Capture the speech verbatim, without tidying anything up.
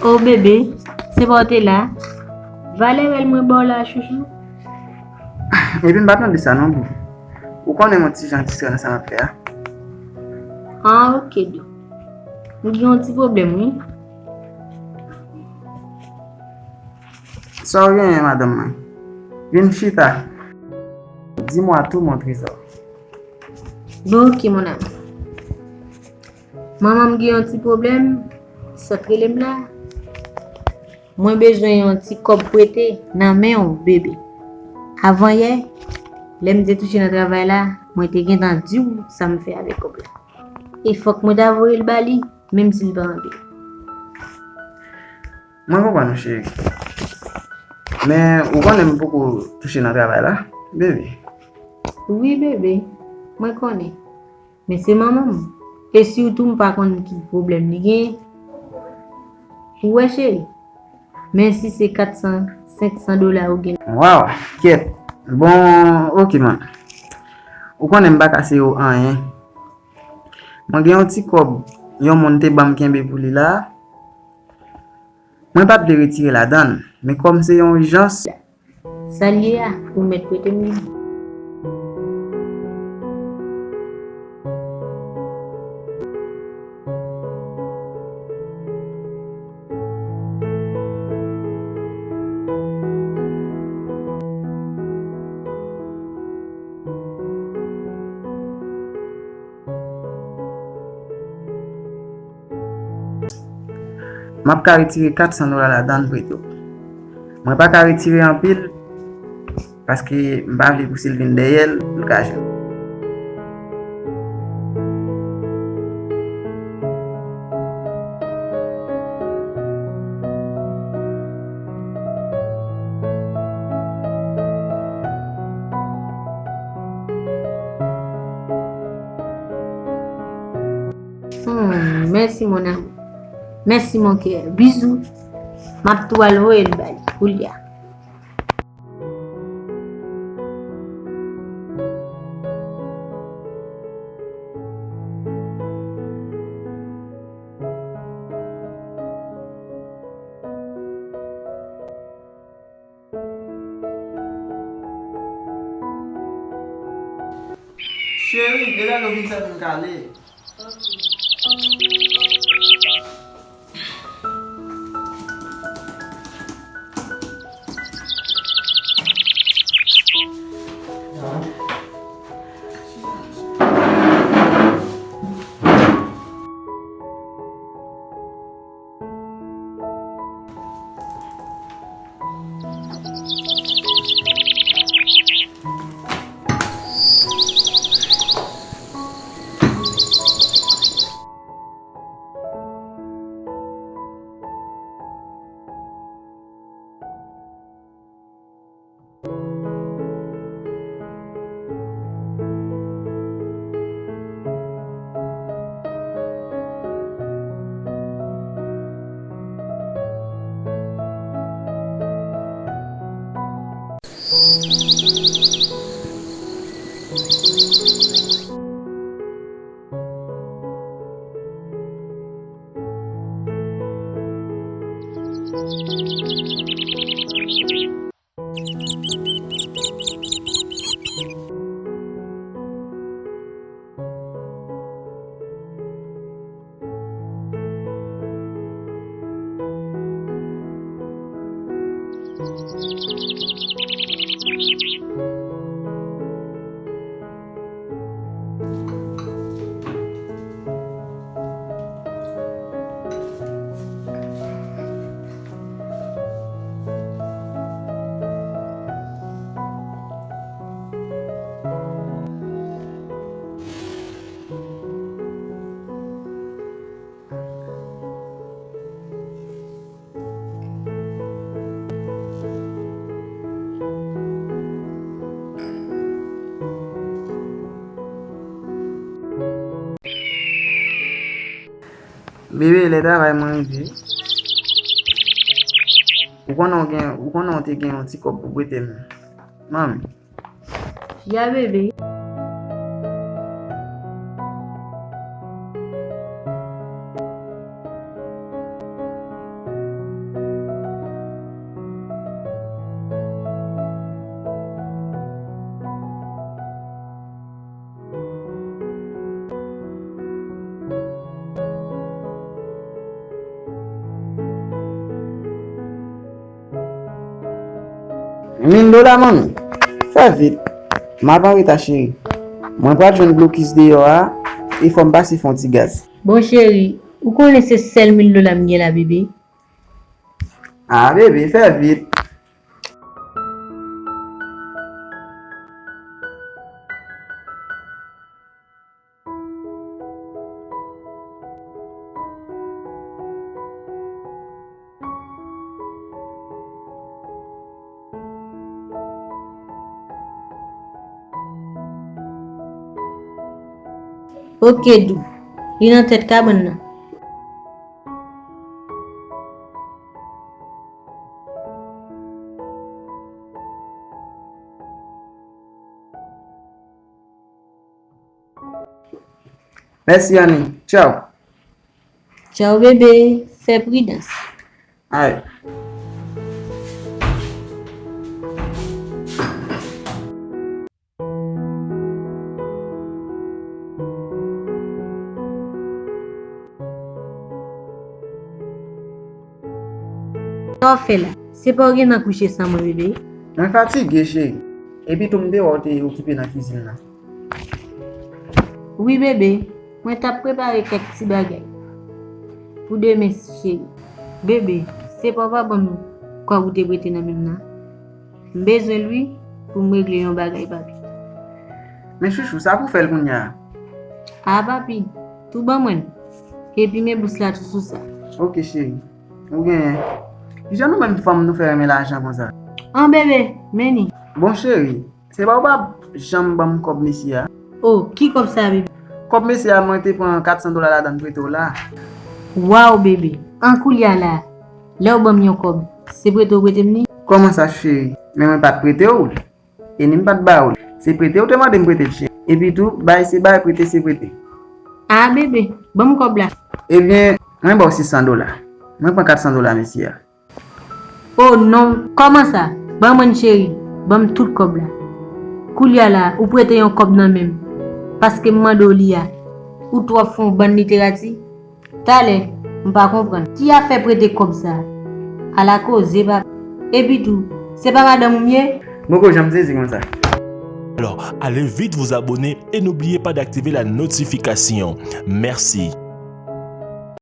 Oh bebe, se pa w te la? Valè rèl mwen ba w la, chouchou. Epi m pa tande sa non, boo. Ou konnen m on ti jan distrè nan sa m ap fè a. Ah, ok, dou. M gen yon ti pwoblèm, wi. Sa w genyen, madanm mwen? Vin chita. Dis-moi tout, mon trésor. Bon, ok, mon amour. Manman m gen yon ti pwoblèm, sot rele m la. Mwen bezwen yon ti kòb prete nan men w, bebe. Avanyè, lè m te touche nan travay la, mwen te gentan di w sa m fè avèk kòb la. E fòk mwen ta voye l ba li, menm si l pa anpil. Mwen konprann ou, cheri. Men, ou konnen m poko touche nan travay la, bebe. Wi, bebe, mwen konnen. Men se manman m. E sitou m pa konn ki pwoblèm li genyen. Ou wè, cheri? Men si se kat san, senk san dola ou gen. Waw, kèt. Bon, ok, man. Ou konnen m pa kase yo anyen. Mwen gen yon ti kòb yon moun te ban m kenbe pou li la. Mwen pa t vle retire ladan l, men kòm se yon ijans. Sa l ye a, ou mèt prete m li. M ap ka retire kat san dola ladan l prete w. Mwen pa ka retire anpil, paske m pa vle pou si l vin dèyè l, l ka jwenn. Hmm, mèsi, mon amour. Mèsi, mon cœur. Bizou. M ap tou al voye l ba li koulye a. Cheri, genlè lè w vin sèvi m kale. Bebe, lè travay mwen rive. Ou konnen w gen, ou konnen w te gen yon ti kòb pou prete m. Manmi. Ya bebe. Mil dola, manmi? Fè vit. M ap anreta, cheri. Mwen pral jwenn blokis deyò a, e fò m pase fè yon ti gaz. Bon, cheri, ou konnen se sèl mil dola m gen la, bebe. Ah, bebe, fè vit. Oke, Dou. Li nan tèt kabann nan. Mèsi, Annie. Tchaw. Tchaw, bebe. Fè pridans. Ay. Sa w fè la? Se pa w gen nan kouche san mwen, bebe? Mwen fatige, cheri. Epi tou, m te wè w te okipe nan kizin nan. Wi, bebe. Mwen t ap prepare kèk ti bagay pou demen, cheri. Bebe, se pa w pa ban m kòb ou te prete nan men m nan? M bezwen l wi, pou m regle yon bagay, papi. Men chouchou, sa pou fè l kounye a? A, papi, tou ban mwen l. Epi men bous la tou sou sa. Oke, cheri. Ou genyen. Kijan nou menm fanm nou fè renmen lajan konsa? An, bebe, men li. Bon, cheri, se pa ou pa janm ban m kòb mesye a? O, ki kòb sa, bebe? Kòb mesye a, mwen te pran kat san dola ladan l prete w la. Waw, bebe. An, koulye a la, lè w ban m yon kòb, se prete w prete m li? Kòman sa, cheri? Men mwen pa t prete w l. E ni m pa t ba w l. Se prete w te mande m prete l, cheri. Epi tou, bay se bay, prete se prete. A, bebe, ban m kòb la. Ebyen, mwen ba w sis san dola. Mwen pran kat san dola mesye a. O non, kòman sa? Ban mwen l, cheri. Ban m tout kòb la. Koulye a la, ou prete yon kòb nan men m. Paske m mande w li a. Ou twòp fè yon bann literati. Talè, m pa konprann. Ki afè prete kòb sa? Ala koze, papa. Epi tou, se pa madanm ou m ye? M poko janm sezi konsa. Alors, allez vite vous abonner et n'oubliez pas d'activer la notification. Merci.